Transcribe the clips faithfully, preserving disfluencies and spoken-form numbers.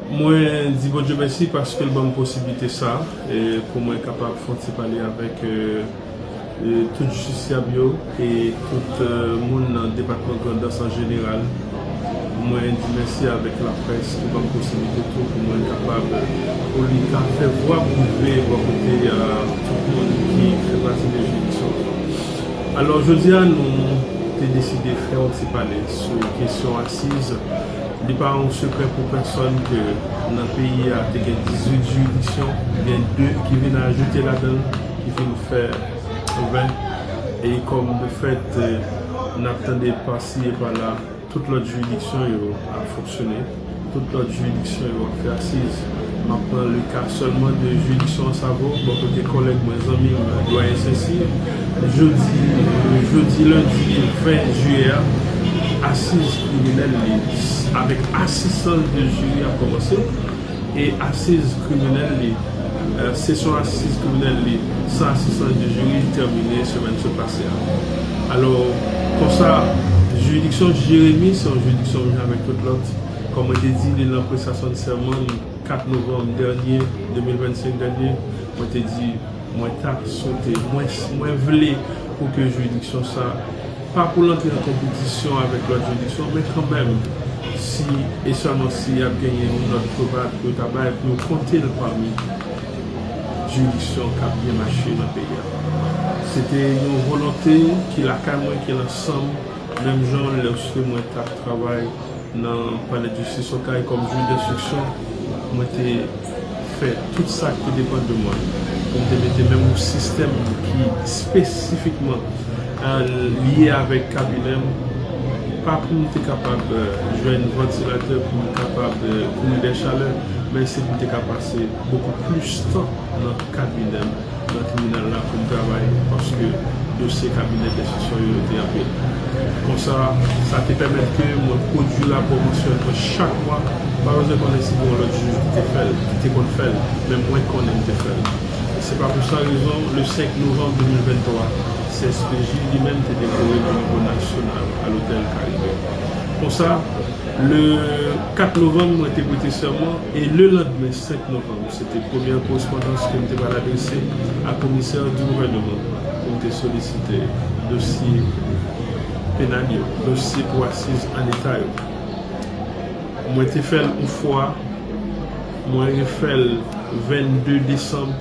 Mwen di Bondye mèsi paske l ban m posiblite sa, e pou mwen kapab fè yon ti pale avèk, e, e, tout jistisyab yo e tout, e, moun nan depatman Grandans an jeneral. Mwen di mèsi avèk laprès ki ban m posiblite tou pou mwen kapab, pou li ka fè vwa m rive bò kote, e, tout moun ki fè pati de jiridiksyon. Alò, jodi a, nou te deside fè yon ti pale sou kesyon asiz. Li pa yon sekrè pou pèsòn ke nan peyi a te gen dizuit jiridiksyon, gen de ki vin ajoute ladan l, ki vin fè ven. E kòm de fèt, n ap tande pasi e pala, tout lòt jiridiksyon yo ap fonksyone, tout lòt jiridiksyon yo ap fè asiz. M ap pran le ka sèlman de jiridiksyon Ansavo, bò kote kòlèg mwen, zanmi m, dwayen Sensi. Jodi, jodi lendi ven jiyè a, asiz kriminèl li, avèk asistans de jiri, ap kòmanse. E asiz kriminèl li, e, sesyon asiz kriminèl li, san asistans de jiri, tèmine semèn sot pase a. Alò, konsa, jiridiksyon Jeremi, se yon jiridiksyon menm jan avèk tout lòt. Kòm mwen te di, li nan prestasyon de sèman li, kat novanm dènye, de mil vennsenk dènye, mwen te di, mwen ta swete, mwen, mwen vle pou ke jiridiksyon sa, pa pou l antre an konpetisyon avèk lòt jiridiksyon, men kanmenm, si e sèlman si y ap genyen yon nòt pwopad pou yo ta bay, pou yo konte l pami jiridiksyon k ap byen mache nan peyi a. Se te yon volonte ki lakay mwen, ki nan san m, menm jan lèske mwen t ap travay nan palè de jistis Okay kòm jij denstriksyon, mwen te fè tout sa ki depann de mwen pou m te mete menm yon sistèm ki espesifikman, e, lye avèk kabinè m, pa pou m te kapab, e, jwenn vantilatè pou m kapab, e, kouri dè chalè, men se pou m te ka pase bokou plis tan nan kabinè m, nan tribinal la pou m travay, paske dosye kabinè denstriksyon yo te anpil. Konsa, sa te pèmèt ke mwen pwodui rapò mansyèl mwen chak mwa, pa bezwen konnen si gen yon lòt jij ki te fè l, ki te konn fè l, men mwen konnen m te fè l. E se pa pou sa rezon, le senk novanm de mil venntwa, C S P J li menm te dekore m o nivo nasyonal a Lotèl Karibe. Konsa, le kat novanm, mwen te prete sèman, e le landmen, senk novanm, se te premyè korespondans ke m te pral adrese a komisè di gouvènman pou m te solisite dosye penal yo, dosye pou asiz an eta yo. Mwen te fè l yon fwa, mwen refè l vennde desanm,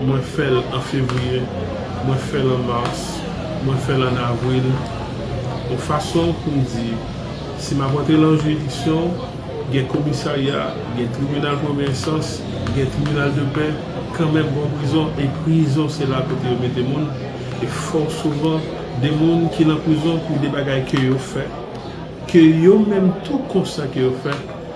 mwen fè l an fevriye, mwen fè l an mas, mwen fè l an avril, yon fason pou m di, si m ap antre nan yon jiridiksyon, gen komisarya, gen tribinal premye enstans, gen tribinal de pè, kanmenm gen yon prizon, e prizon se la kote yo mete moun, e fò souvan, de moun ki nan prizon pou de bagay ke yo fè, ke yo menm tou konsyan ke yo fè,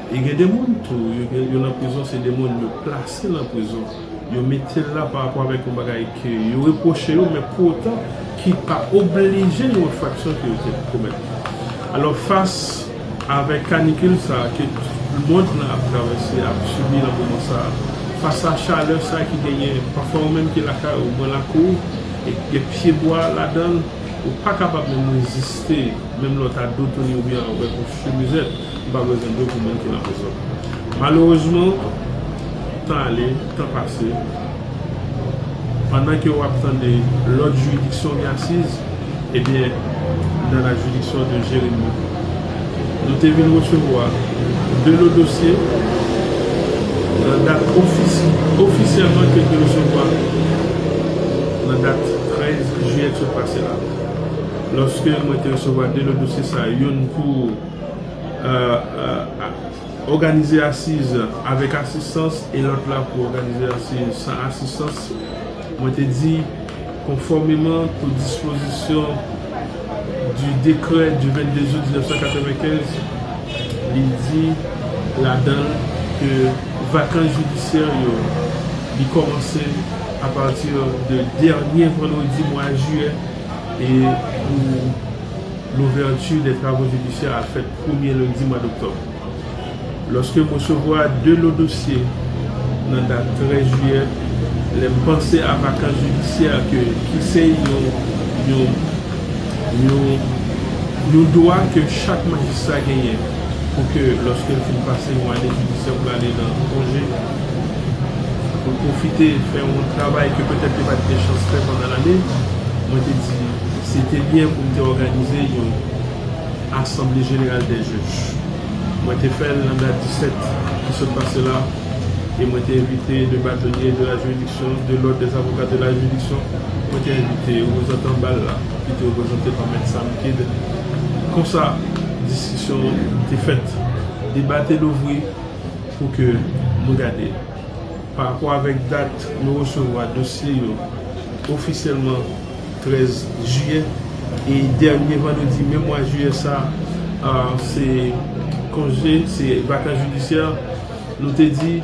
e gen de moun tou, yo, yo nan prizon, se de moun yo plase nan prizon, yo mete l la pa rapò avèk yon bagay ke yo repwoche yo, men pou otan ki pa oblije yon enfraksyon ke yo te komèt. Alò, fas avèk kanikil sa a ke tout mond lan ap travèse, ap sibi nan moman sa a, fas a chalè sa a ki genyen, pafwa ou menm ki lakay ou, mwen lakou ou, e gen pyebwa ladan l, ou pa kapab menm reziste, menm lè w ta do tounen oubyen avèk yon chemizèt, m pa bezwen di w pou moun ki nan prizon. Malerezman, tan ale, tan pase, pandan ke w ap tande lòt jiridiksyon gen asiz, ebyen, dans la juridiction de Jérémie, nou te vin resevwa de lo dosye nan dat ofis-, ofisyèlman ke te resevwa nan dat trèz jiyè ki sot pase la. Lòske mwen te resevwa de lo dosye sa, youn pou, euh, euh, òganize asiz avèk asistans e lòt la pou òganize asiz san asistans, mwen te di, konfòmeman pou dispozisyon du décret du vingt-deux août dix-neuf cent quatre-vingt-quinze, li di ladan l ke vakans jidisyè yo, li kòmanse apati de dènye vandredi mwa jiyè e pou louvèti dè travo jidisyè al fèt premye lendi mwa doktòb. Lòske m resevwa de lo dosye nan dat trèz jiyè, lè m panse a vakans jidisyè ke, ki se yon, yon, yon, yon dwa ke chak majistra genyen Pou ke lòske l fin pase yon ane jidisyè pou l ale nan konje, pou l pwofite fè yon travay ke petèt li pa t gen chans fè pandan lane, mwen te di se te byen pou m te òganize yon asanble jeneral dè jij. Mwen te fè l nan dat disèt ki sot pase la, e mwen te envite de batonye de la jiridiksyon, de lòd dè avoka de la jiridiksyon, mwen te envite reprezantan bal la, ki te reprezante pa mèt Sam Kidd. Konsa, diskisyon te fèt, deba te louvri pou ke nou gade. Pa rapò avèk dat nou resevwa dosye yo ofisyèlman trèz jiyè, e dènye vandredi menm mwa jiyè sa, a, se konje, se vakans jidisyè, nou te di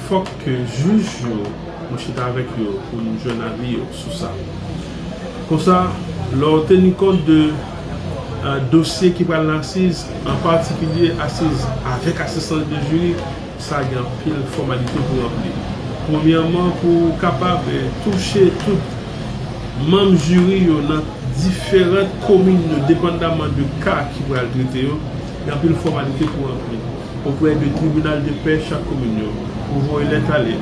fòk ke jij yo, mwen chita avèk yo pou m jwenn avi yo sou sa. Konsa, lè w teni kont de, a, dosye ki pral nan asiz, an patikilye asiz avèk asistans de jiri, sa gen anpil fòmalite pou ranpli. Premyèman, pou w kapab, eh, touche tout manm jiri yo nan diferan komin yo, depandaman de ka ki pral trete yo, gen anpil fòmalite pou ranpli oprè de tribinal de pè chak komin yo, pou voye lèt ale,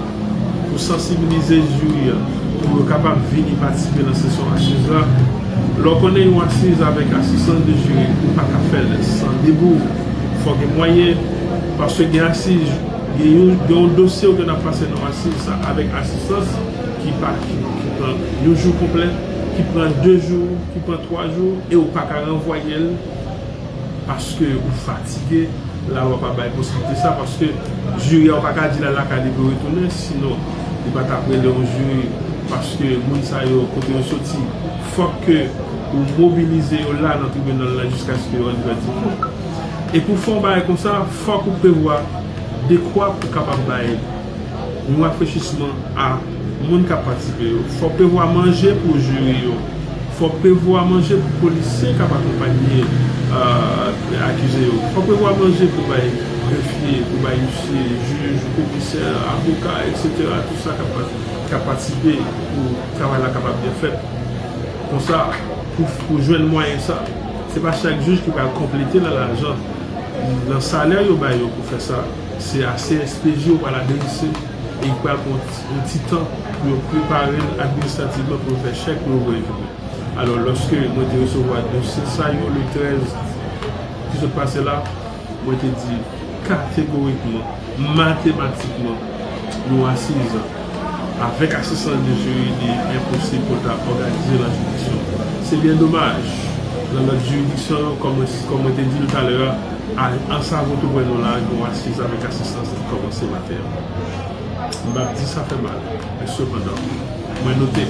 pou sansibilize jiri a, pou yo kapab vini patisipe nan sesyon asiz la. Lè w konnen yon asiz avèk asistans de jiri, ou pa ka fè l san debou. Fò gen mwayen, paske gen asiz, gen yon, gen yon dosye ou gen ap pase nan asiz sa avèk asistans ki pa, ki, ki pran yon jou konplè, ki pran de jou, ki pran twa jou, e ou pa ka ranvwaye l paske ou fatige. Lalwa pa bay posiblite sa, paske jiri a, ou pa ka di l al lakay li pou retounen, sinon li pa t ap rele yon jiri, paske moun sa yo, kote yo soti, fòk ke ou mobilize yo la nan tribinal la jiskaske yo rann vèdik yo. E pou fè yon bagay konsa, fòk ou prevwa dekwa pou kapab bay yon rafrechisman a moun k ap patisipe yo. Fò prevwa manje pou jiri yo. Fò prevwa manje pou polisye k ap akonpanye, euh, akize yo. Fò prevwa manje pou bay grefye, pou bay isye, jij, komisè, avoka, etsetera, tout sa k ap, k ap patisipe pou travay la kapab byen fèt. Konsa, pou, pou jwenn mwayen sa, se pa chak jij ki pral konplete nan lajan. Nan salè yo ba yo pou fè sa, se a C S P J yo pral adrese e ki pral pran yon ti, yon ti tan pou yo prepare l administrativman pou yo fè chèk pou yo voye vini. Alò, lòske mwen te resevwa dosye sa yo le trèz ki sot pase la, mwen te di kategorikman, matematikman, yon asiz avèk asistans de jiri, li enposib pou l ta òganize nan jiridiksyon. Se byen domaj, nan lòt jiridiksyon yo, kòm, kòm mwen te di l talè a, a, an savo tou prè nou la, gen yon asiz avèk asistans ki kòmanse maten an. M p ap di sa fè mal, men sepandan, mwen note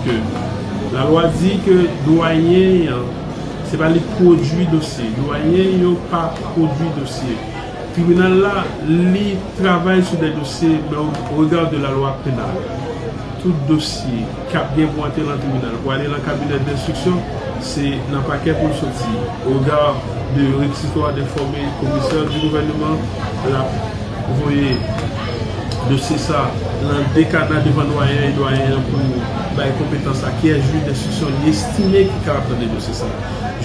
ke lalwa di ke dwayen an, se pa li k pwodui dosye, dwayen yo pa pwodui dosye. Tribinal la, li travay sou de dosye, men o rega de lalwa penal, tout dosye k ap gen pou antre nan tribinal, pou ale nan kabinè denstriksyon, se nan pakè pou l soti. O rega de rekizitwa de fòme komisè di gouvèneman, l ap voye dosye sa nan de ka nan devan dwayen, e dwayen an pou bay konpetans a kiyès jij denstriksyon li estime ki kapab tande dosye sa.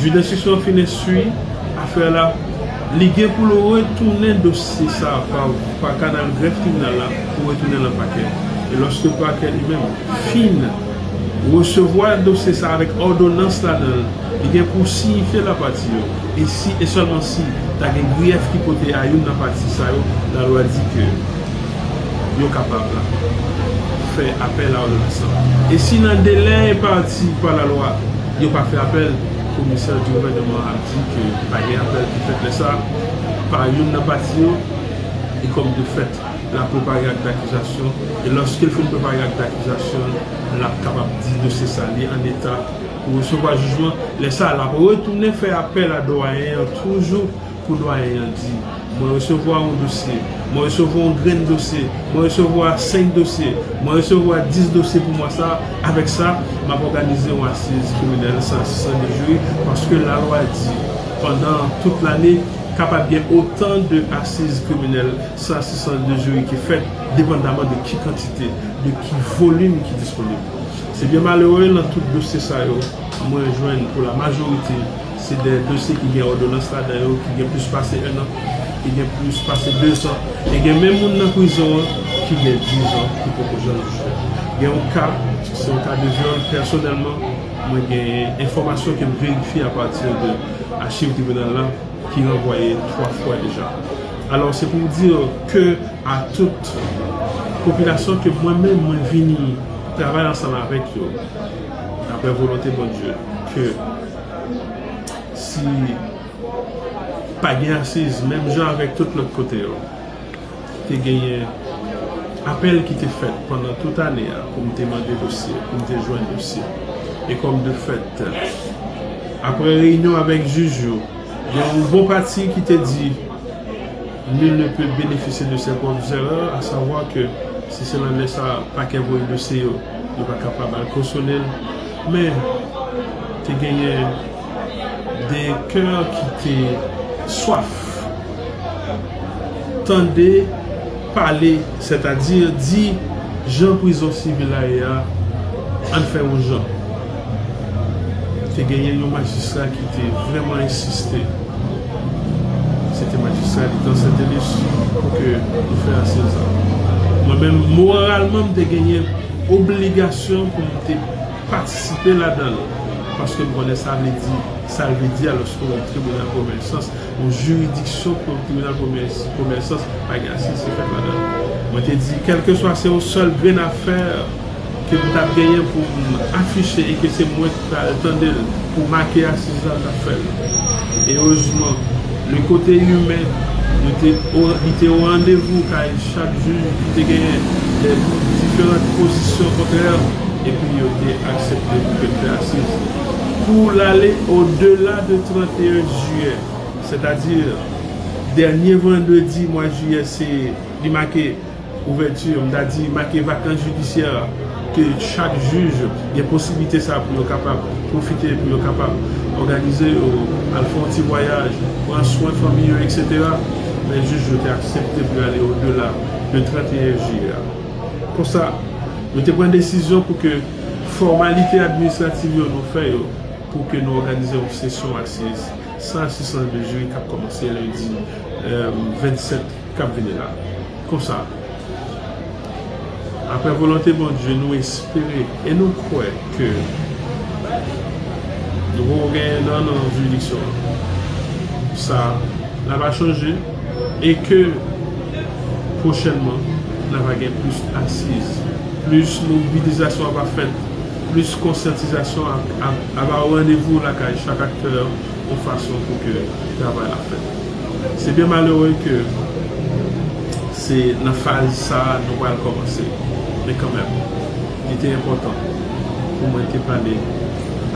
Jij denstriksyon an fin enstwi afè la, li gen pou l retounen dosye sa pa, pa kanal grèf tribinal la pou retounen nan pakè. E lòske pakè li menm fin resevwa dosye sa avèk òdonans ladan l, li gen pou siyifye lapati yo, e si e sèlman si ta gen griyèf ki pote a youn nan pati sa yo, lalwa di ke yo kapab fè apèl a òdonans lan. E si nan delè enpati pa lalwa, yo pa fè apèl, komisè di gouvèneman an ap di ke pa gen apèl ki fèt lè sa a pa youn nan pati yo, e kòm de fèt, l ap prepare ak dakizasyon, e lòske l fin prepare ak dakizasyon, l ap kapab di dosye sa li an eta pou resevwa jijman. Lè sa a, l ap retounen fè apèl a dwayen an toujou pou dwayen an di, mwen resevwa yon dosye, mwen resevwa yon grenn dosye, mwen resevwa senk dosye, mwen resevwa dis dosye pou mwa sa a, avèk sa, m ap òganize yon asiz kriminèl san asistans de jiri, paske lalwa di, pandan tout lane, kapab gen otan de asiz kriminèl san asistans de jiri ki fèt, depandaman de ki kantite, de ki volim ki disponib. Se byen malere, nan tout dosye sa yo, mwen jwenn pou la majorite, Se de dosye ki gen òdonans ladan yo, ki gen plis pase en an, ki gen plis pase dezan, e gen menm moun nan prizon an ki gen dizan ki poko janm jije. Gen yon ka, se yon ka de vyòl, pèsonèlman, mwen gen enfòmasyon ke m verifye apati de achiv tribinal la, ki ranvwaye twa fwa deja. Alò, se pou w di ke a tout popilasyon ke mwen menm, mwen vini travay ansanm avèk yo, daprè volonte Bondye, ke si pa gen asiz, menm jan avèk tout lòt kote yo, te genyen apèl ki te fèt pandan tout ane a pou m te mande dosye, pou m te jwenn dosye. E kòm de fèt, aprè reyinyon avèk jij yo, gen yon bon pati ki te di, nul ne peut bénéficier de ses propres erreurs, à savoir que si se nan lè sa pakè voye dosye yo, yo pa kapab al kosyone l. Men, te genyen de kè ki te swaf tande pale, sètadi di jan prizon sivil la ye a, ann fè yon jan. Te genyen yon majistra ki te vrèman ensiste. Se te majistra li t an Sentelus pou ke nou fè asiz la. Mwen menm, moralman, m te genyen obligasyon pou m te patisipe ladan l, paske m konnen sa vle di, sa l vle di a lòske yon tribinal premye enstans, yon jiridiksyon pou tribinal premye, premye enstans, pa gen asiz ki fèt ladan l. Mwen te di, kèlkeswa se yon sèl grenn afè ke m t ap genyen pou m afiche e ke se mwen ki pral tande l pou make asiz la, m t ap fè l. E erezman, le kote imen, nou te o, li te o randevou kay chak jij ki te genyen de diferan pozisyon kontrè, epi yo te aksepte pou ke l fè asiz. Pou l ale odela de trannteyen jiyè, sètadi dènye vandredi mwa jiyè, se li make ouvèti, m ta di make vakans jidisyè a, ke chak jij gen posiblite sa pou yo kapab pwofite, pou yo kapab òganize yo, al fè yon ti vwayaj, pran swen fanmi yo, etsetera. Men jij yo te aksepte pou yo ale odela de trannteyen jiyè a. Konsa, nou te pran desizyon pou ke fòmalite administrativ yo nou fè yo, pou ke nou òganize yon sesyon asiz san asistans de jiri k ap kòmanse lendi, eh, vennsèt k ap vini la. Konsa, aprè volonte Bondye, nou espere e nou kwè ke nou poko genyen nan, nan jiridiksyon an. Sa, n ap chanje e ke pwochènman, n ap gen plis asiz, plis mobilizasyon ap fèt, plis konsyantizasyon ap, ap, ap ba w randevou lakay chak aktè yon fason pou ke travay la fèt. Se byen malere ke se nan faz sa a nou pral kòmanse, men kanmenm, li te enpòtan pou mwen te pale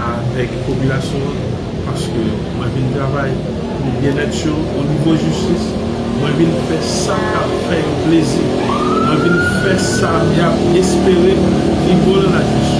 avèk popilasyon an, paske mwen vin travay pou byennèt yo o nivo jistis. Mwen vin fè sa k ap fè yo plezi. Mwen vin fè sa y ap espere ki bon nan lajistis.